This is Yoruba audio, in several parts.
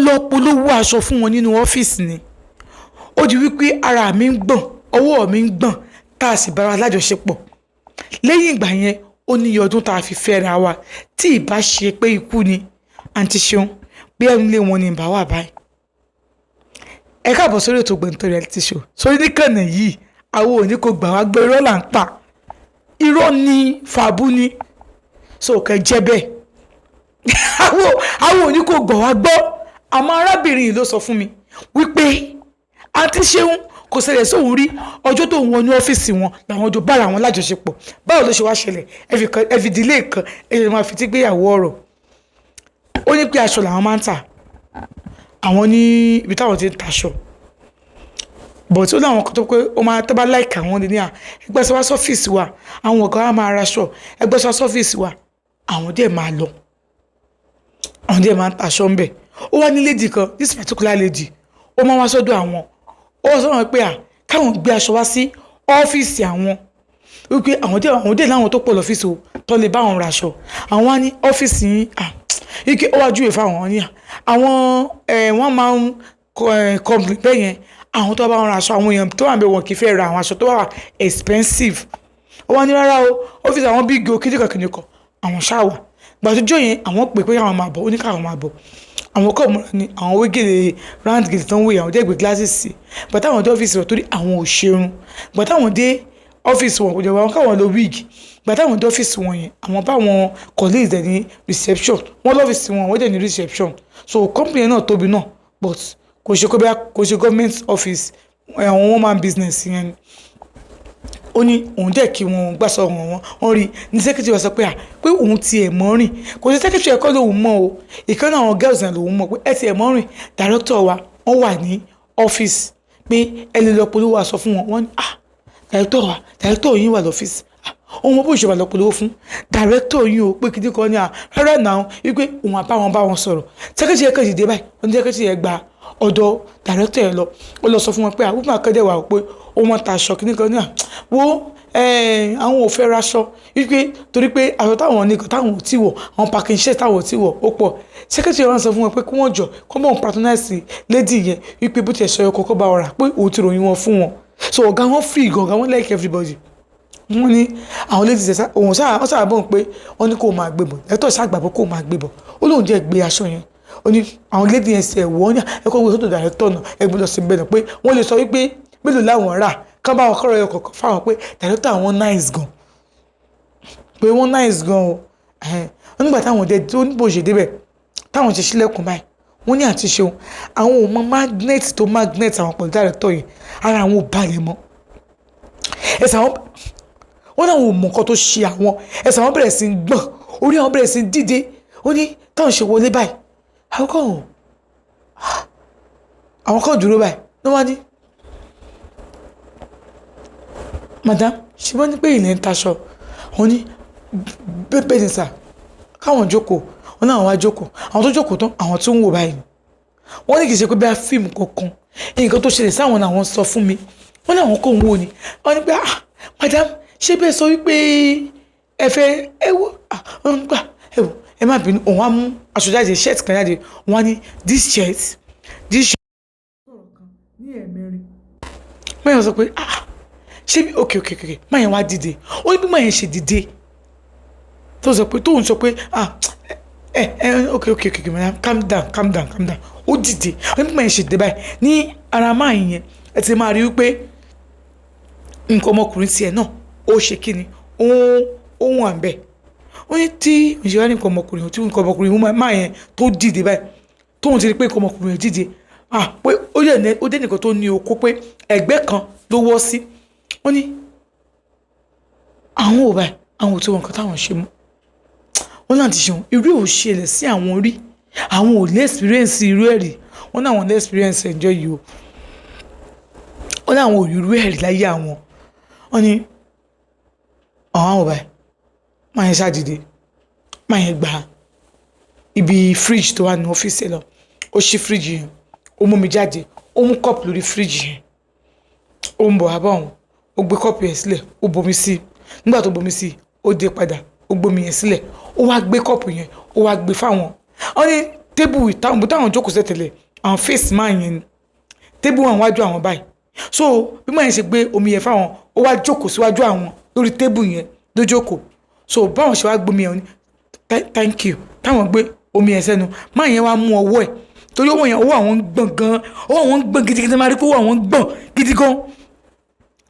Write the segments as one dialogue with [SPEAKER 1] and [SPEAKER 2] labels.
[SPEAKER 1] Lọ polówó aṣọ fún wọn nínú ọ́fíìsì ni. Ó di wípé ara mi ń gbọ̀n, ọwọ́ mi ń gbọ̀n, tá a sì bára lájọṣepọ̀. Lẹ́yìn ìgbà yẹn, ó ní iye ọdún tá a fi fẹ́ra wa. Tí ì bá ṣe pé ikú ni, àǹtí Ṣeun, bí ẹnu lé wọn ni ìbá wà báyìí. Ẹ káàbọ̀ sórí ètò Ògbóǹtarìgì Reality Show. Sórí níkànnì yìí, àwọn òní kò gbà wá gbé, irọ́ là ń pa, irọ́ ni, fàbú ni, so kẹ jẹ́ bẹ́ẹ̀. Àwọn òní kò gbà wá gbọ́. Àmọ́ arábìnrin yìí ló sọ fún mi wípé, àǹtí Ṣeun, kò ṣẹlẹ̀ sóhun rí. Ọjọ́ tó ń wọnú ọ́fíìsì wọn làwọn jọ bára wọn lájọṣepọ̀. Báwo ló ṣe wá ṣẹlẹ̀? Ẹ fi ìdílé kan, ẹ lè máa fi tí gbéyàwó ọ̀rọ̀. Ó ní pé aṣọ làwọn máa ń tà, àwọn ní ibi táwọn ti ń taṣọ, but ó láwọn kan tó pé ó máa tó bá like àwọn ní à ẹgbẹ́ sọ wá sọ́fíìsì wa, àwọn ọ̀gá wa máa raṣọ, ẹgbẹ́ sọ wá sọ́fíìsì wa, àwọn dẹ̀ máa lọ, àwọn dẹ̀ máa ń taṣọ ń bẹ̀. Ó wá ní lady kan, this particular lady, ó máa wá sọ́dọ̀ àwọn. Ó wá sọ́dọ̀ wọn pé à káwọn gbé aṣọ wá sí ọ́fíìsì àwọn, wípé àwọn dẹ̀ láwọn tó pọ̀ lọ́fíìsì o tó lè bá àwọn raṣọ. Àwọn wá ní ọ́fíìsì yín à ike. Ó wá júwe fáwọn ní àwọn ẹ̀ wọ́n máa ń complain bẹ́ẹ̀ yẹn. Àwọn tó bá wọn ra aṣọ, àwọn èèyàn tó wà níbẹ̀, wọn kì í fẹ́ ra àwọn aṣọ tó wà expensive. Ó wá ní rárá o, ọ́fíìsì àwọn big o, kíndìnkàn kìnìkan àwọn ṣáà wà. Gbàtújọ́ yẹn, àwọn pè pé àwọn máa bọ̀. Ó ní káwọn máa bọ̀. Àwọn kọ̀ múra ni, àwọn wé gèlè, round gèlè tó ń wé, àwọn dẹ́ gbé glasses sí. Gbàtà àwọn dé ọ́fíìsì wọn, torí àwọn ò ṣerun, gbàtà àwọn dé ọ́fíìsì wọn, kò jẹ́ wọn káwọn lo wig. Gbàtà àwọn dé ọ́fíìsì wọn yẹn, àwọn bá wọn colleagues dẹ̀ ní reception wọn. Lọ́fíìsì wọn, wọ́n dẹ̀ ní reception. So company yẹn náà tóbi náà, but kò ṣe kó bẹ́ẹ̀, kò ṣe government office, àwọn one man business yẹn ni. Ó ní òun dẹ̀ kí wọn gbà sọ̀rọ̀ wọn. Wọ́n rí ní secretary wa sọ pé à pé òun tiẹ̀ mọ́ rìn. Kò sí secretary ẹ̀kọ́ lòun mọ̀ o, ìkan náà àwọn girls náà lòun mọ̀ pé ẹ tiẹ̀ mọ́ rìn. Director wa, wọ́n wà ní ọ́fíìsì, pé ẹ lè lọ polówó aṣọ fún wọn. Wọ́n ní, "Ah, director wa, director yín wà lọ́fíìsì?" Ah, òun mọ bó ṣe wà lọ polówó fún director yín o, pé kìdí kan ní à rárá náà, wípé òun àbá wọn bá wọn sọ̀rọ̀. Secretary yẹn kàn dé báyìí. Wọ́n ní secretary yẹn gba ọ̀dọ̀ director yẹn lọ. Ó lọ sọ fún wọn pé àwọn akẹ́dẹ̀ wà, pé ó wọ́n ta aṣọ kìíní kan ní à wo àwọn ò fẹ́ raṣọ, wípé torí pé aṣọ táwọn ní kan táwọn ò tí wọ̀, àwọn packing shirt táwọn ò tí wọ̀, ó pọ̀. Secretary wọn sọ fún wọn pé kí wọ́n jọ kó bọ̀ patronize lady yẹn, wípé bó tiẹ̀ sọ ọkọ̀ kó bá wọn rà, pé òun ti ròyìn wọn fún wọn. So ọ̀gá wọn free gan, ọ̀gá wọn like everybody. Wọ́n ní àwọn lady ṣe òun sáà wọ́n sáà bọ̀ pé wọ́n ní kó máa gbé bọ̀ ẹ̀tọ́ ṣàgbà pé kó máa gbé bọ̀. Ó lóun jẹ́ gbé aṣọ yẹn. Ó ní àwọn lady yẹn ṣe ẹ̀wọ́ ní ẹ̀kọ́ gbé sọ́dọ̀ director náà, ẹgbẹ́ lọ sí bẹ́ẹ̀ náà, pé wọ́n lè sọ wípé mélòó láwọn rà, kán bá wọn kọ́rọ̀ ẹyọ kọ̀ọ̀kan fáwọn, pé director àwọn nice gan, pé wọ́n nice gan o. Wọ́n nígbà táwọn dé tó ní bó ṣe débẹ̀, táwọn ṣe sílẹ̀kùn báyìí, wọ́n ní àti ṣeun, àwọn ò mọ magnet tó magnet àwọn pẹ̀lú director yẹn, ara àwọn ò balẹ̀ mọ́. Ẹsẹ̀ àwọn, wọ́n náà ò mọ nǹkan tó ṣe àwọn, ẹsẹ̀ àwọn bẹ̀rẹ̀ sí ń gbọ̀n, orí àwọn bẹ̀rẹ̀ sí ń dìde. Ó ní táwọn ṣe wọlé báyìí, àwọn kan dúró báyìí ló wá ní, "Madam, ṣe wọ́n ní pé ilẹ̀ ń taṣọ?" Wọ́n ní, "Bẹ́ẹ̀ ni sà." Káwọn jókòó. Wọ́n náà wá jókòó. Àwọn tó jókòó tán, àwọn tó ń wò báyìí, wọ́n ní kì í ṣe pé bí a fíìmù kankan, nǹkan tó ṣẹlẹ̀ sáwọn làwọn sọ fún mi. Wọ́n ní àwọn kò ń wò ni. Wọ́n ní pé, "Ah, madam, ṣé bẹ́ẹ̀ sọ wípé ẹ fẹ́ ẹ wò?" Ah, wọ́n gbà, "Ẹ wò, ẹ má bínú." Òun á mú aṣọ jáde, shirt kan jáde. Wọ́n á ní, "This shirt, this shirt." Ní ẹ̀ẹ̀mẹrin mẹ́yàn sọ pé, "Ah, ṣé bí ok." Máyẹn wá dìde. Ó ní bí máyẹn ṣe dìde tó sọ pé tóun sọ pé, "Ah, ẹ ẹ ok, madam, calm down, calm down, calm down." Ó dìde. Ó ní bí máyẹn ṣe dìde báyìí, ní ara máa yẹn, ẹ ti máa rí wípé nǹkan ọmọkùnrin tiẹ̀ náà, ó ṣe kí ni, ó wà ń bẹ̀. Ó ní tí ìṣe wá ní nǹkan ọmọkùnrin, tí nǹkan ọmọkùnrin máa yẹn tó dìde báyìí, tóun ti rí pé nǹkan ọmọkùnrin yẹn dìde, ah, pé ó yẹ ní ó dé nìkan tó ní okó, pé ẹ̀gbẹ́ kan ló wọ́ sí. Ó ní àwọn ò báyìí, àwọn ò tó wọn nǹkan táwọn ṣe mú. Wọn náà ti ṣeun, irú ò ṣẹlẹ̀ sí àwọn rí, àwọn ò ní experience irú ẹ̀ rí. Wọn náà wọn ní experience ẹ̀jọ́ yìí o. Wọn náà àwọn ò rí irú ẹ̀ rí láyé àwọn. Wọn ní àwọn ò báyìí, máa yẹn ṣàdìde, máa yẹn gba ibi fridge tó wà ní ọ́fíìsì ẹ̀ lọ. Ó ṣí fridge yẹn, ó mú mi jáde, ó mú cup lórí fridge yẹn, ó ń bọ̀ wá bá òun. Ó gbé cup yẹn sílẹ̀, ó bomi sí i. Nígbà tó bomi sí i, ó dé padà, ó gbómi yẹn sílẹ̀, ó wá gbé cup yẹn, ó wá gbé fáwọn. Wọ́n ní Table táwọn táwọn jókòó sẹ́tẹ̀lẹ̀, àwọn face man yẹn ni table wà wájú àwọn báyìí. So bí man yẹn ṣe gbé omi yẹn fáwọn, ó wá jókòó síwájú àwọn lórí table yẹn ló jókòó. So báwọn ṣe wá gbómi yẹn, ní "Thank you." Táwọn gbé omi yẹn sẹ́nu, man yẹn wá mú ọwọ́ ẹ̀, torí ọwọ́ yẹn, ọwọ́ àwọn ń gbọ̀n gan, ọwọ́ àwọn ń gbọ̀n gidigidi. Máa rí pé ọwọ́ àwọn ń gbọ̀n gidi gan.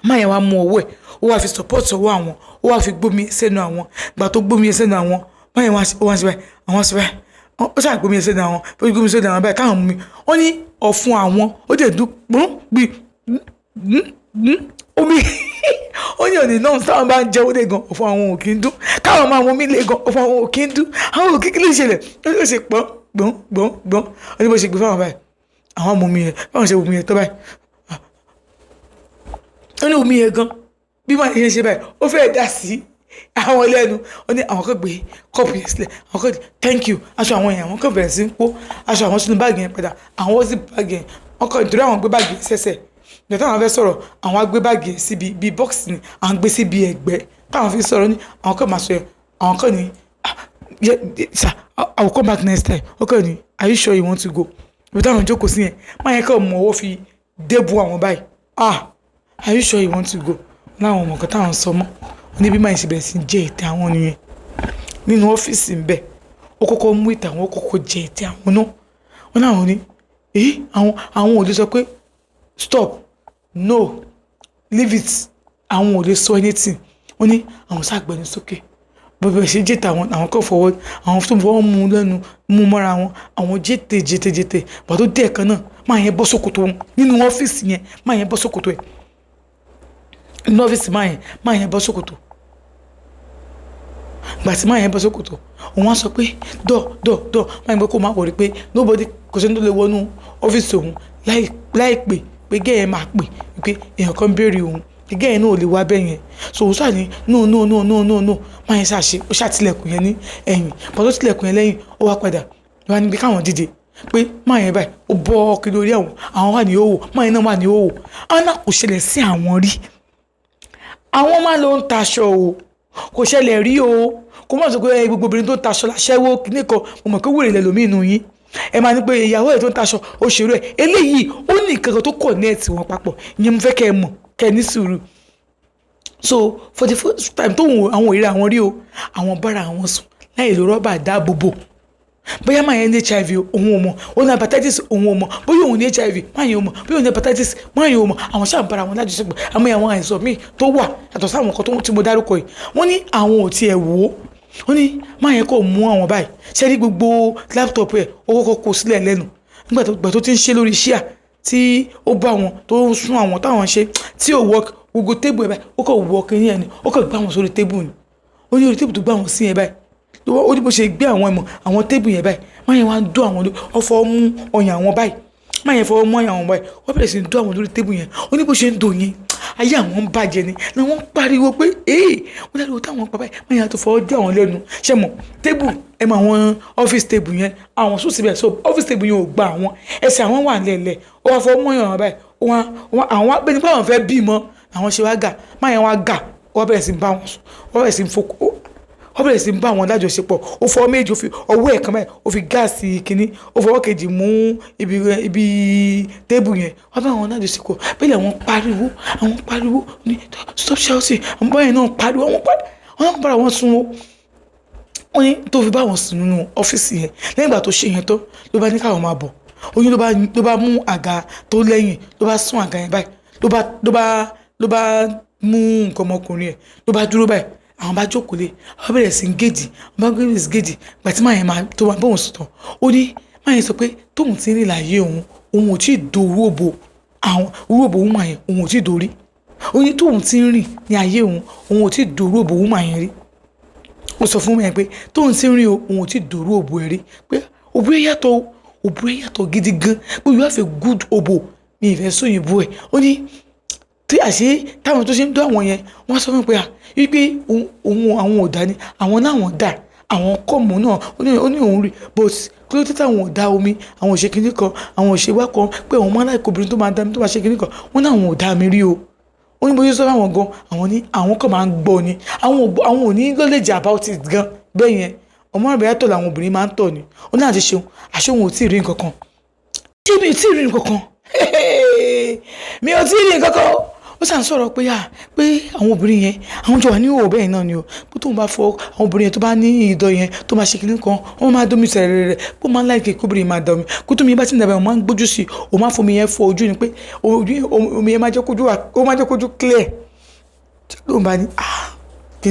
[SPEAKER 1] Man yẹn wá mú ọwọ́ ẹ̀, ó wá fi support ọwọ́ àwọn, ó wá fi gbómi sẹ́nu àwọn. Gbà tó gbómi sẹ́nu àwọn, man yẹn wá ṣe báyìí, àwọn ṣe báyìí, ó ṣáà gbómi sẹ́nu àwọn. Ó gbómi sẹ́nu àwọn báyìí, káwọn mú mi, wọ́n ní ọ̀fun àwọn ó dẹ̀ dún pọ́n bí omi. Ó ní òní náà táwọn bá ń jẹun lé gan, ọ̀fun àwọn ò kí ń dún. Káwọn máa mú mi lé gan, ọ̀fun àwọn ò kí ń dún. Àwọn ò kí, kí ló ṣẹlẹ̀? Ó ṣe pọ́n gbọ́n gbọ́n gbọ́n. Ó ní bó ṣe gbé fáwọn báyìí, àwọn mú mi yẹn. Báwọn ṣe mú mi yẹn tó báyìí, ó ní omi yẹn gan, bí wọ́n yẹn ṣe báyìí, ó fẹ́ẹ́ dà sí àwọn lẹ́nu. Ó ní àwọn kan gbé kọ́ọ̀pù yẹn sílẹ̀, àwọn kan "Thank you." Aṣọ àwọn yẹn, àwọn kan bẹ̀rẹ̀ sí ń kó aṣọ àwọn sínú báàgì yẹn padà. Àwọn wọ́n sì báàgì yẹn, wọ́n kọ́ nítorí àwọn gbé báàgì yẹn sẹ́sẹ̀. Ìgbà táwọn fẹ́ sọ̀rọ̀, àwọn á gbé báàgì yẹn síbi bíi box ni àwọn gbé síbi ẹ̀gbẹ́ táwọn fi sọ̀rọ̀. Ní àwọn kan máa sọ yẹn, àwọn kan ní, "Ah, yeah, sir, I will come back next time." Ó kàn ní, "Are you sure you want to go?" Ibi táwọn jókòó sí yẹn, man yẹn kàn mú ọwọ́ fi débù àwọn báyìí. "Ah, are you sure you want to go?" Láwọn ọmọ kan táwọn sọ mọ́. Ó ní bí man yẹn ṣe bẹ̀rẹ̀ sí jẹ́ ètè àwọn nìyẹn nínú ọ́fíìsì ń bẹ̀. Ó kọ́kọ́ mú ètè àwọn, ó kọ́kọ́ jẹ ètè àwọn náà. Wọ́n náà ní èyí, àwọn ò lè sọ pé stop, no, leave it. Àwọn ò lè sọ anything. Wọ́n ní àwọn ṣàgbẹ́nu sókè bọ́bẹ̀ ṣe jẹ́tẹ̀ àwọn. Àwọn kan fọwọ́, àwọn tó ń fọwọ́ mú lẹ́nu mú mọ́ra wọn, àwọn jẹ́tẹ̀ jẹ́tẹ̀ jẹ́tẹ̀. Pàtó dé ẹ̀kan náà, man yẹn bọ́ sókòtò wọn nínú ọ́fíìsì yẹn. Man yẹn bọ́ sókòtò ẹ̀ nínú ọ́fíìsì. Man yẹn bọ́ sókòtò. Gbà tí man yẹn bọ́ sókòtò, òun á sọ pé dọ̀ dọ̀ dọ̀. Man yẹn pé kó má wọrí, pé nobody, kò sẹ́ni tó lè wọnú ọ́fíìsì òun láì pè, pé gẹ́ẹ̀ máa pè pé èèyàn kan béèrè òun, gẹ́gẹ́ yẹn náà ò lè wá bẹ́ẹ̀ yẹn. So òun ṣáà ní no, no, no, no, no, no. Man yẹn ṣàṣe, ó ṣàtìlẹ̀kùn yẹn ní ẹ̀yìn. Pàtó tilẹ̀kùn yẹn lẹ́yìn, ó wá padà wá níbi káwọn dìde, pé man yẹn báyìí, ó bọ́ kí lórí àwọn, àwọn wà ní òwò, man yẹn náà wà ní òwò. Àwọn náà kò ṣẹlẹ̀ sí àwọn rí. Àwọn máa ló ń taṣọ o, kò ṣẹlẹ̀ rí o. Kò má sọ pé gbogbo obìnrin tó ń taṣọ láṣẹ́wó kíní kan. Mo mọ̀ pé wèrè lẹ́lòmíì nù yín, ẹ máa ní pé ìyàwó ẹ̀ tó ń taṣọ ó ṣerú ẹ̀. Eléyìí, ó ní nǹkan kan tó connect wọn papọ̀. Ìyẹn mo fẹ́ kẹ́ ẹ mọ̀, kẹ́ ẹ ní sùúrù. So for the first time tó wù àwọn òrìrì àwọn rí o, àwọn bára àwọn sùn láì lo rọ́bà dáàbòbò. Bóyá man yẹn ní HIV, òun ò mọ̀. Ó ní hepatitis, òun ò mọ̀. Bóyá òun ní HIV, man yẹn ò mọ̀. Bóyá òun ní hepatitis, man yẹn ò mọ̀. Àwọn ṣáà ń bára wọn lájọṣepọ̀. Àmọ́ àwọn àìsàn míì tó wà yàtọ̀ sáwọn nǹkan tó tí mo dárúkọ yìí, wọ́n ní àwọn ò tiẹ̀ wò ó. Wọ́n ní man yẹn kò mú àwọn báyìí ṣé ní gbogbo laptop ẹ̀, ó kọ́kọ́ kó sílẹ̀ lẹ́nu. Nígbà tó ti ń ṣe lórí ṣíà tí ó bá wọn, tó ń sún àwọn táwọn ṣe tí ò work, gbogbo table ẹ̀ báyìí, ó kàn wọ kínní ẹ̀ ni, ó kàn gbá wọn sórí table ni. Ó ní orí table tó gbá wọn sí yẹn báyìí, ó ní bó ṣe gbé àwọn ẹ̀mọ̀ àwọn table yẹn báyìí, man yẹn wá ń dún àwọn lórí, ó fọwọ́ mú ọyàn àwọn báyìí. Man yẹn fọwọ́ mú ọyàn àwọn báyìí, ó bẹ̀rẹ̀ sí ní dún àwọn lórí table yẹn. Ó ní bó ṣe ń dùn yẹn, ayé àwọn ń bàjẹ́ ni. Làwọn ń pariwo pé ee, wọ́n dáríwo táwọn pa báyìí. Man yẹn tó fọwọ́ dé àwọn lẹ́nu ṣe mọ̀ table ẹ̀ mọ̀, àwọn office table yẹn, àwọn sùn síbẹ̀. So office table yẹn ò gba àwọn, ẹsẹ̀ àwọn wà lẹ́lẹ̀. Ó wá fọwọ́ mú ọyàn àwọn báyìí, àwọn wá pé nípa àwọn fẹ́ bímọ, àwọn ṣe wá gà. Man yẹn wá gà, ó bẹ̀rẹ̀ sí bá wọn sùn, ó bẹ̀rẹ̀ sí fokó, ó bẹ̀rẹ̀ sí bá àwọn lájọṣepọ̀. Ó fọwọ́ méjì, ó fi ọwọ́ ẹ̀ kan báyìí, ó fi gáàsì kínní, ó fọwọ́ kejì mú ibi table yẹn, wọ́n bá àwọn lájọṣepọ̀. Bẹ́ẹ̀ làwọn pariwo, àwọn pariwo ní "Stop shouting." Àwọn báyìí náà pariwo, àwọn pariwo, wọ́n náà bára wọn sùn o. Wọ́n ní tó fi bá wọn sùn nínú ọ́fíìsì yẹn, lẹ́yìn ìgbà tó ṣe yẹn tán, ló bá ní káwọn máa bọ̀. Oyún ló bá mú àga tó lẹ́yìn, ló bá sún àga yẹn báyìí, ló bá mú nǹkan ọmọkùnrin ẹ̀, ló bá dúró báyìí. Àwọn bá jókòó lé, àwọn bẹ̀rẹ̀ sí ń gèdì, àwọn bá bẹ̀rẹ̀ sí gèdì. Gbà tí man yẹn máa tó máa bóun sùn tán, ó ní man yẹn sọ pé tóun ti ń rìn láyé òun, òun ò tí ì do orú òbò àwọn, orú òbò woman yẹn, òun ò tí ì dorí. Ó ní tóun ti ń rìn ní ayé òun, òun ò tí ì do orú òbò woman yẹn rí. Ó sọ fún mi pé tóun ti ń rìn o, òun ò tí ì do orú òbò ẹ̀ rí, pé òbò ẹ̀ yàtọ̀, òbò ẹ̀ yàtọ̀ gidi gan, pé you have a good òbò. Mi ìfẹ́ sóyìnbó ẹ̀. Ó ní tí àṣé táwọn tó ṣe ń dún àwọn yẹn, wọ́n sọ fún mi pé à wípé òun àwọn ò dá ní àwọn náà, wọ́n dà àwọn kọ́ọ̀mù náà. Ó ní òun rí, but kí ló dé táwọn ò dá omi, àwọn ò ṣe kinní kan, àwọn ò ṣe wá kan, pé òun máa ń like obìnrin tó máa dá mi, tó máa ṣe kinní kan. Wọ́n ní àwọn ò dá mi rí o. Ó ní bóyá sọ fún àwọn gan, àwọn ní àwọn kàn máa ń gbọ́ ni, àwọn ò ní knowledge about it gan bẹ́ẹ̀ yẹn. Ọmọ rẹ̀ bẹ́ẹ̀ tọ̀ làwọn obìnrin máa ń tọ̀ ni. Ó ní àti ṣeun, àṣé òun ò tí ì rí nǹkan kan. Ṣé mi ò tí ì rí nǹkan kan? Mi ò tí ì rí nǹkan kan. Ó sàn sọ̀rọ̀ pé à pé àwọn obìnrin yẹn, àwọn jọ wà ní òwò bẹ́ẹ̀ náà ni o, pé tóun bá fọ àwọn obìnrin yẹn, tó bá ní ìdọ̀ yẹn, tó máa ṣe kinní kan, wọ́n máa dómi sẹ̀rẹ̀ rẹ̀, pé ó máa ń like kóbìnrin máa dọ̀ mí, kó tómi bá ti ń dàbẹ̀, wọ́n máa ń gbójú sí i, òun máa fomi yẹn fọ ojú ni, pé omi yẹn máa jẹ́ kójú wà, ó máa jẹ́ kójú clear. Lóun bá ní, ah, kí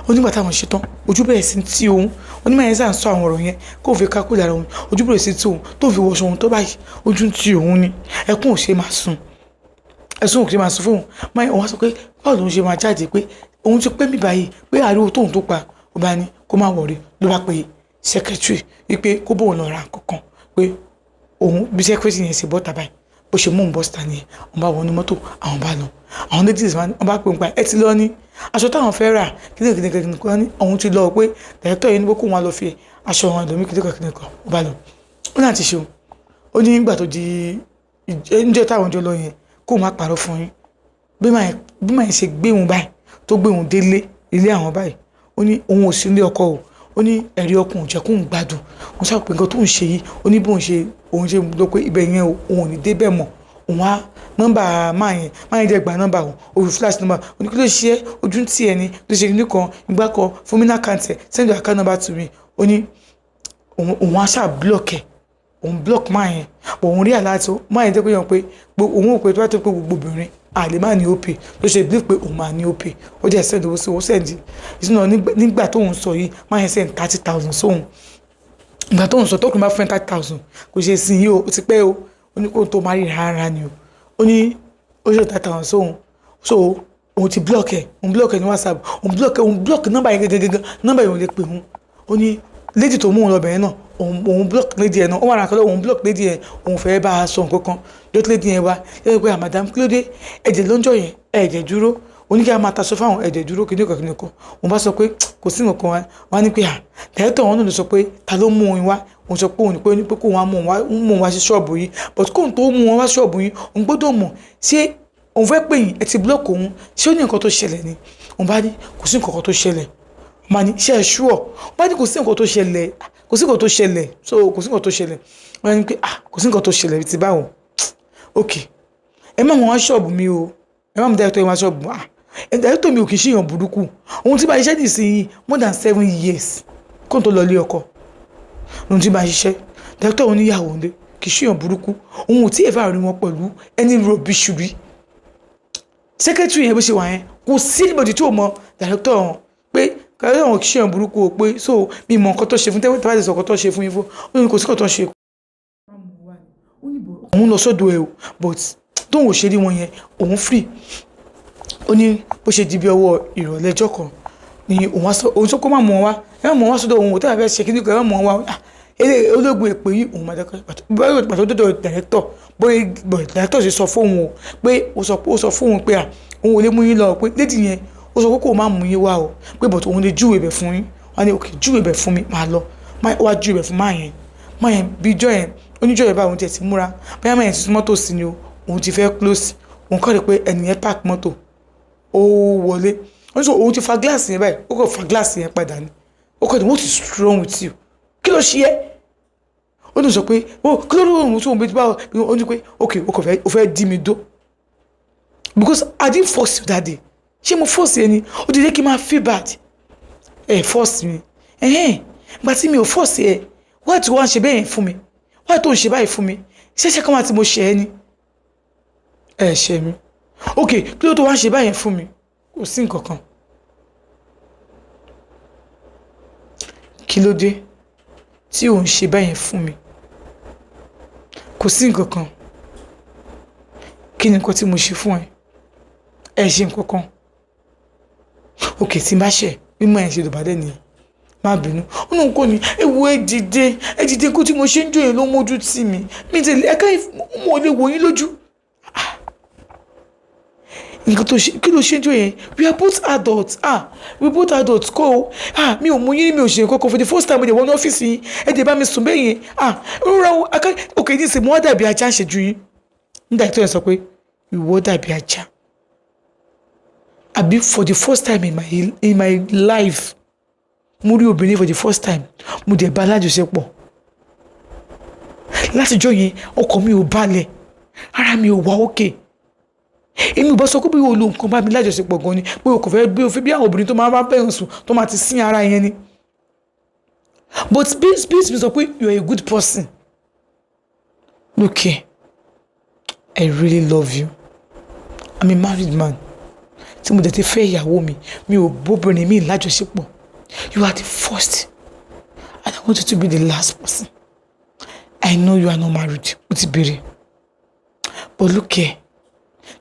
[SPEAKER 1] ó nígbà táwọn ṣe tán, ojú bẹ̀rẹ̀ sí tí òun. Onímọ̀ yẹn sàn sọ àwọn ọ̀rọ̀ yẹn kó fi ká kó lára òun. Ojú bẹ̀rẹ̀ sí tí òun tó fi wọṣọ òun tó báyìí, ojú ń ti òun ni, ẹkún ò ṣe máa sùn, ẹ̀sùn òkè máa sọ fóun. Máa òun wá sọ pé báwo lòun ṣe máa jáde, pé òun ti pẹ́ mi báyìí, pé ariwo tóun tó pa. Ó bá ní kó má worry. Ló bá pe secretary wípé kó bóun lọ ra nǹkan kan, pé òun bí secretary yẹn ṣe bọ́ta báyìí, bó ṣe mú òun bọ́ síta nìyẹn. Òun bá wọnú mọ́tò, àwọn bá lọ. Àwọn ladies wọ́n bá pè ń pa ẹ ti lọ ní aṣọ táwọn fẹ́ rà kíni kíni kíni kan ní òun ti lọ, pé director yẹn ní pé kó wọn lọ fi aṣọ wọn lómi kíni kíni kan. Ó bá lọ, ó náà ti ṣeun. Ó ní nígbà tó di níjọ́ táwọn jọ lọ yẹn, kó má parọ́ fún yín, bí màá ṣe gbé òun báyìí, tó gbé òun délé ilé àwọn báyìí, ó ní òun ò sí ilé ọkọ o. Ó ní ẹ̀rí ọkùn ò jẹ́ kóun gbádùn. Òun sábà pé nǹkan tó ń ṣe yìí, ó ní bóun ṣe òun ṣe lọ pé ibẹ̀ yẹn o, òun ò ní débẹ̀ mọ́. Òun á nọ́mbà máa yẹn, máa yẹn dẹ̀ gba nọ́mbà òun, òun flash nọ́mbà. Ó ní kí ló ṣe é, ojú ń tì ẹ́ ni ló ṣe ní kan ìgbà kan fún mi ní account ẹ̀, send your account number to me. Ó ní òun á ṣáà block ẹ̀, òun block máa yẹn. Òun rí àlá tó máa yẹn jẹ́ pé yàn pé òun ò pé tó bá tó pé gbogbo obìnrin àlè má ní OPay, ló ṣe believe pé òun máa ní OPay. Ó jẹ́ send owó sí òun, send ìsúná. Nígbà tóun sọ yìí, máa yẹn send 30,000 sóun. Ìgbà tóun sọ, tókùnrin bá fún 30,000, kò ṣe sí yìí o, ó ti pẹ́ o. Ó ní kó tó má rí rárá ni o. Ó ní ó ṣe 30,000 sóun. So òun ti block ẹ̀, òun block ẹ̀ ní WhatsApp, òun block ẹ̀, òun block nọ́mbà yẹn gẹ́gẹ́gẹ́, nọ́mbà yẹn ò lè pè òun. Ó ní lady tó mú òun lọ bẹ̀rẹ̀ náà, òun block lady yẹn náà. Ó wà ní àkọlẹ́, òun block lady yẹn, òun fẹ́ bá a sọ nǹkan kan lọ́tí. Lady yẹn wá lẹ́yìn pé, "Madam, kí ló dé? Ẹ̀jẹ̀ lọ́jọ́ yẹn, ẹ̀jẹ̀ dúró, oníkẹ́ a máa taṣọ fáwọn, ẹ̀jẹ̀ dúró, kìnìún kan kìnìún kan." Òun bá sọ pé kò sí nǹkan kan. Wá ní pé à director wọn náà ló sọ pé ta ló mú òun wá. Òun sọ pé òun ní pé ní pé kóun wá mú òun wá sí ṣọ́ọ̀bù yìí, but kóun tó mú wọn wá ṣọ́ọ̀bù yìí, òun gbọ́dọ̀ mọ̀ ṣé òun fẹ́ pè yín, ẹ ti block òun, ṣé ó ní nǹkan tó ṣẹlẹ̀ ni? Òun bá ní kò sí nǹkan kan tó ṣẹlẹ̀. Òun bá ní ṣe é ṣúọ̀? Òun bá ní kò sí nǹkan tó ṣẹlẹ̀, kò sí nǹkan tó ṣẹlẹ̀. So kò sí nǹkan tó ṣẹlẹ̀. Wọ́n ní pé ah, kò sí nǹkan tó ṣẹlẹ̀ ti báwo? Ok, ẹ má mú wọn ṣọ́ọ̀bù mi o, ẹ má mú director yẹn wá ṣọ́ọ̀bù. Ah, director mi ò kì í ṣèyàn burúkú. Òun tí bá ṣiṣẹ́ nísìnyí more than 7 years kó n tó lọ ilé ọkọ, òun tí bá ṣiṣẹ́. Director òun níyàwó òun dé, kì í ṣèyàn burúkú. Òun ò tí ì fà rí wọn pẹ̀lú ẹni rubbish rí. Secretary yẹn, bó ṣe wà yẹn, kò sí anybody tí ò mọ director wọn, pé director wọn kì í ṣèyàn burúkú o, pé so mi mọ nǹkan tó ṣe fún tẹ́wọ́n tí wọ́n ti sọ nǹkan tó ṣe fún yín fún. Ó ní kò sí nǹkan tó ṣe. Òun lọ sọ́dọ̀ ẹ̀ o, but tóun ò ṣe rí wọn yẹn, òun free. Ó ní bó ṣe di bí ọwọ́ ìrọ̀lẹ́ ọjọ́ kan ni òun wá sọ, òun sọ kó má mú wọn wá, ẹ má mú wọn wá sọ́dọ̀ òun ò tẹ́lẹ̀ fẹ́ ṣe kíní kan, ẹ má mú wọn wá. Eré ológun èpè yìí, òun máa dẹ́kọ̀ pàtó dọ́dọ̀ director. Bóyá director ṣe sọ fóun o, pé ó sọ fóun pé à òun ò lè mú yín lọ, pé lady yẹn ó sọ pé kó má mú yín wá o, pé but òun lè júwèé bẹ̀ fún yín. Wọ́n ní ok, júwèé bẹ̀ fún mi, máa lọ. Wá júwèé bẹ̀ fún máa yẹn. Máa yẹn bí ijọ́ yẹn, oníjọ́ yẹn báyìí, òun tiẹ̀ ti múra, bóyá máa yẹn ti sún mọ́tò sí ni o, òun ti fẹ́ close, òun kọ́ rí pé ẹnì yẹn park mọ́tò, ó wọlé. Wọ́n sọ òun ti fa gíláàsì yẹn báyìí, ó kàn fa gíláàsì yẹn padà ni. Ó kọ́ ni, "What is wrong with you? Kí ló ṣe é?" Ó ní sọ pé ó kí ló lóun tó ń bẹ báwo. Ó ní pé ok, o kò fẹ́, o fẹ́ dí mi dó because I didn't force you that day. Ṣé mo force ẹ ni? Ó ti jẹ́ kí n máa feel bad. Ẹ force mi ẹ̀hẹ́n. Gba tí mi ò force ẹ, why tí wọ́n á ṣe bẹ́ẹ̀ yẹn fún mi? Why tó ń ṣe báyìí fún mi? Ṣẹ́ṣẹ́ kan wà tí mo ṣe ẹ ni? Ẹ ṣe mi. Ok, kí ló tó wá ń ṣe báyẹn fún mi? Kò sí nǹkan kan. Kí ló dé tí ò ń ṣe báyẹn fún mi? Kò sí nǹkan kan. Kí ni nǹkan tí mo ṣe fún ẹ? Ẹ ṣe nǹkan kan. Ok, tí n bá ṣe mímọ ẹ ṣe dọ̀bálẹ̀ nìyẹn, má bínú. Ó náà kò ní ewu. Ẹ dìde, ẹ dìde. Kó tí mo ṣe ń jó yẹn ló mójú tì mí. Mi tẹ̀lé ẹ ká mo lè wò yín lójú nǹkan tó ṣe. Kí ló ṣe ń jó yẹn? We are both adults. Ah, we both adults kọ́ o. Ah, mi ò mú yín, mi ò ṣe nǹkan kan. For the first time mo dé wọnú ọ́fíìsì yín, ẹ dẹ̀ bá mi sùn bẹ́ẹ̀ yẹn. Ah, rọra o. Aká ok, ní ìsìn mo wá dàbí ajá ń ṣe ju yín. Nígbà tó yẹn sọ pé ìwọ dàbí ajá àbí, for the first time in my life, Mo rí obìnrin for the first time, mo dẹ̀ bá alájọṣepọ̀. Látijọ́ yẹn, ọkàn mi ò balẹ̀, ara mi ò wá òkè. Èmi ò bá sọ pé bí o lo nǹkan bá mi lájọṣepọ̀ gan ni, pé o kò fẹ́ bí o fi bí àwọn obìnrin tó máa bá bẹ̀rẹ̀ sùn, tó máa ti sín ara yẹn ni. But spirit mi sọ pé you are a good person. Look here, I really love you. I'm a married man tí mo dẹ̀ ti fẹ́ ìyàwó mi. Mi ò bóbìnrin mi lájọṣepọ̀. You are the first and I want you to be the last person. I know you are not married, mo ti béèrè. But look here,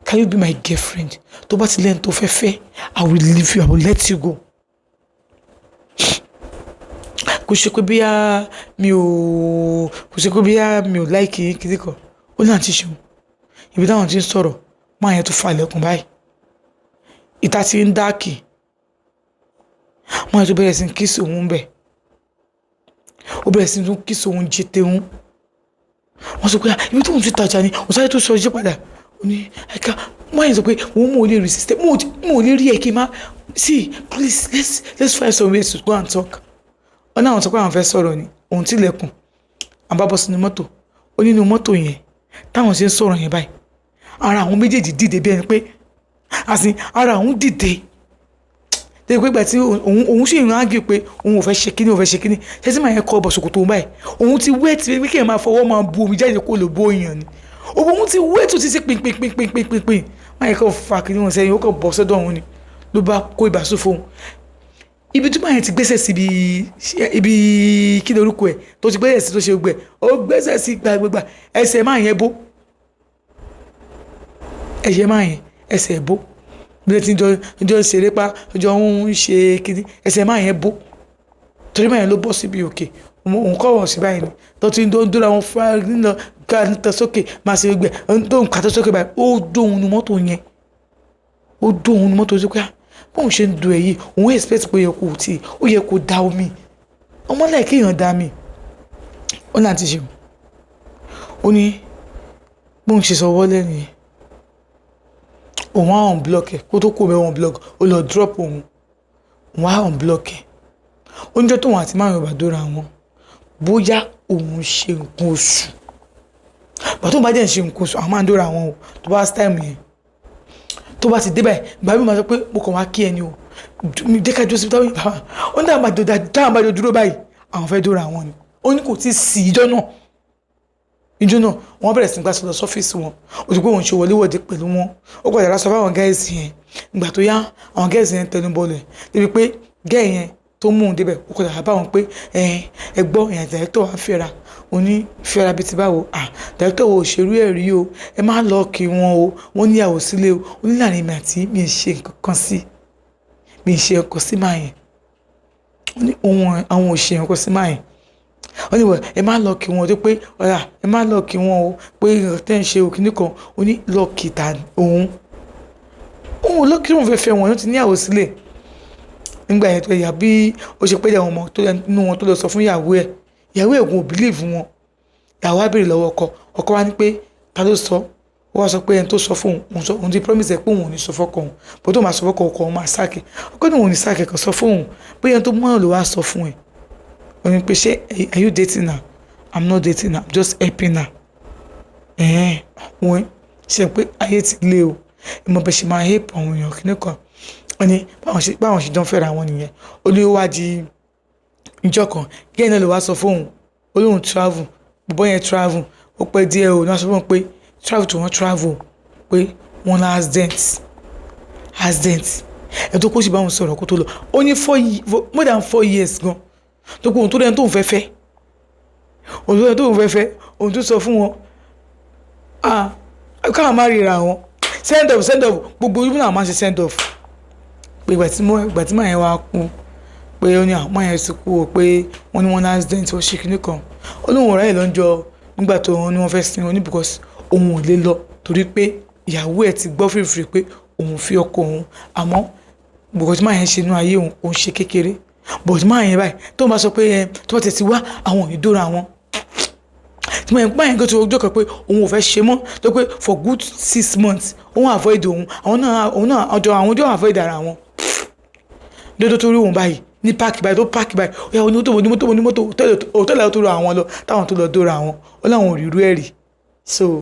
[SPEAKER 1] can you be my girlfriend? Tó bá ti lẹ́nu tó fẹ́ fẹ́, I will leave you, I will let you go. Kò ṣe pé bíyà mi ò, kò ṣe pé bíyà mi ò like yín kiri kan. Ó ní, "Àǹtí Ṣeun," ibi táwọn ti ń sọ̀rọ̀, máa yẹn tó fa ilẹ̀kùn báyìí, ìta ti ń dark. Máa yẹn tó bẹ̀rẹ̀ sí ní kiss òun bẹ̀, ó bẹ̀rẹ̀ sí ní kiss òun jẹ tẹ̀hún. Wọ́n sọ pé ibi tóun ti tajà ni òun sáré tó sọ iṣẹ́ padà. Ó ní ẹ̀ka máa yẹn sọ pé òun mò lè resist, mo ò lè rí ẹ̀ kí n má. See, please, let's find some ways to go and talk. Wọ́n náà, wọ́n sọ pé àwọn fẹ́ sọ̀rọ̀ ni. Òun tilẹ̀kùn, àwọn bá bọ́ sínú mọ́tò. Ó nínú mọ́tò yẹn táwọn ṣe ń sọ̀rọ̀ yẹn báyìí, ara àwọn méjèèjì dìde, bí ẹni pé àsìn ara òun dìde débi pé ìgbà tí òun sì ń ágì pé òun ò fẹ́ ṣe kíní, òun fẹ́ ṣe kíní, ṣé tí màá yẹn kọ́ ọbọ̀ ṣòkòtò òun báyìí, òun ti wet pé kéèyàn máa fọwọ́ máa bu omi jáde kó lè bó èèyàn ni. Òun ti wet tó ti ṣe pínpínpínpínpínpín. Máa yẹ kó fa kíní wọn sẹ́yìn, ó kàn bọ́ sọ́dọ̀ òun ni, ló bá kó ìbásùn fóun. Ibi tí màá yẹn ti gbẹ́sẹ̀ sí, ibi kí ni orúkọ ẹ̀ tó ti gbẹ́sẹ̀ sí, tó ṣe gbẹ, ó gbẹ́sẹ̀ sí gbàgbẹ́gbà, ẹsẹ̀ máa yẹn bó, ẹsẹ̀ máa yẹn, ẹsẹ̀ bó. Bí wọ́n ti jọ ń ṣeré pa, jọ ń ṣe kíní, ẹsẹ̀ máa yẹn bó, torí máa yẹn ló bọ́ síbi òkè. Òun kọ́ wọ̀ sí báyìí ni tó ti ń dóra wọn fún nínú ká tẹ sókè, máa ṣe gbẹ tó ń kàtó sókè báyìí. Ó dóhun nu mọ́tò yẹn, ó dóhun nu mọ́tò sókè. Bóun ṣe ń do ẹ̀ yìí, òun expect pé ó yẹ kó tí ó yẹ kó da omi ọmọ láì kéèyàn da mi. Ó náà ti ṣe, ó ní bóun ṣe sọ wọlé nìyẹn, òun á unblock ẹ kó tó kó bẹ́ẹ̀. Unblock, ó lọ drop òun, òun á unblock ẹ. Oúnjẹ tóun àti márùn ìbàdóra wọn, bóyá òun ṣe nǹkan oṣù bàtó bá jẹ́ ń ṣe nǹkan oṣù, àwọn máa ń dóra wọn o. Tó bá time yẹn tó bá ti dé báyìí, gbà mí máa sọ pé mo kàn wá kí ẹni o, jẹ́ ká dúró síbi táwọn bàbá ó ní táwọn bá jọ dúró báyìí, àwọn fẹ́ dóra wọn ni. Ó ní kò tí ì sí ìjọ náà. Ìjọ náà, wọ́n bẹ̀rẹ̀ sí ní gbàsọ lọ sọ́fíìsì wọn. Ó ti pé òun ṣe wọléwọ̀de pẹ̀lú wọn. Ó padà sọ fáwọn girls yẹn. Ìgbà tó yá, àwọn girls yẹn tẹnu bọlẹ̀ débi pé girl yẹn tó mú un débẹ̀, ó padà bá wọn pé ẹ gbọ́, èèyàn director wa ń fẹ́ra. Oní fẹ́ra bíi ti báwo? Ah, director wo òṣèré ẹ̀ rí o, ẹ má lọ kí wọn o, wọ́n níyàwó sílé o. Ó ní láàrin mi àti mi ṣe nǹkan kan sí mi, ṣe nǹkan sí máa yẹn. Ó ní òun àwọn ò ṣe nǹkan sí máa yẹn. Ó ní ẹ má lọ kí wọn tó pé ọ̀rà, ẹ má lọ kí wọn o, pé nǹkan tẹ́ ń ṣe òkìní kan. Ó ní lọ́ọ̀kì ta òun, òun lọ́ọ̀kì, òun fẹ́ fẹ́ wọn, ó ti níyàwó sílẹ̀. Nígbà yẹn tó yà bí ó ṣe pé àwọn ọmọ tó nínú wọn tó lọ sọ fún ìyàwó ẹ̀, ìyàwó ẹ̀ ò believe wọn. Ìyàwó á béèrè lọ́wọ́ ọkọ. Ọkọ wa ní pé ta ló sọ? Ó wá sọ pé ẹni tó sọ fún òun, sọ òun ti promise ẹ pé òun ò ní sọ fọ́kọ òun bó tó máa sọ fọ́kọ, ọkọ òun máa sack. Ọkọ ní òun ò ní sack, kàn sọ fún òun pé ẹni tó mọ́ ló wá sọ fún ẹ. Ó ní pé, ṣé are you dating her? I'm not dating her, I'm just helping her. Ẹ̀ẹ́n, wọ́n ṣe pé ayé ti lé o, ìmọ̀ bẹ́ẹ̀ ṣe máa help àwọn èèyàn kìíní kan. Wọ́n ní báwọn ṣe jọ ń fẹ́ra wọn nìyẹn. Ó ní ó wá di ìjọ kan, gẹ́gẹ́ náà ló wá sọ fóun, ó lóun travel, bọ̀bọ́ yẹn travel, ó pẹ́ díẹ̀ o. Ní wọ́n sọ fóun pé travel tó wọ́n travel, pé wọ́n ní accident ẹ̀ tó kó sì bá wọn sọ̀rọ̀ kó tó lọ. Ó ní more than 4 years gan tó pé òun tó dẹ́ni tóun fẹ́ fẹ́, òun tó dẹ́ni tóun fẹ́ fẹ́, òun tó sọ fún wọn, ah, káwọn má ríra wọn. Send off, send off, gbogbo ibi náà máa ń ṣe send off pé ìgbà tí màá yẹn wá kú, pé ó ní àwọn yẹn ti kú o, pé wọ́n ní wọ́n ní accident, wọ́n ṣe kinní kan. Ó lóun ọ̀rẹ́ ẹ̀ lọ́njọ́ nígbà tó wọ́n ní wọ́n fẹ́ sin wọn ní, because òun ò lè lọ torí pé ìyàwó ẹ̀ ti gbọ́ fìrìfìrì pé òun fi ọkọ òun. Àmọ́ bùkọ́ tí màá yẹn ṣe inú ayé òun, òun ṣe kékeré, but máa yẹn báyìí tó ń bá sọ pé ẹ tó bá tẹ̀ sí wá, àwọn ò ní dóra wọn. Tí máa yẹn kó tó ọjọ́ kan pé òun ò fẹ́ ṣe mọ́, tó pé for good 6 months òun avoid òun, àwọn náà, òun náà, ọjọ́ àwọn ọjọ́ avoid ara wọn. Lọ́dọ̀ tó rí òun báyìí. Ní park báyìí tó park báyìí, ó yà, onímọ́tò, onímọ́tò, onímọ́tò, hòtẹ́ẹ̀lì tó rọ àwọn lọ, táwọn tó lọ dóra àwọn. Ó láwọn ò rí irú ẹ̀ rí so.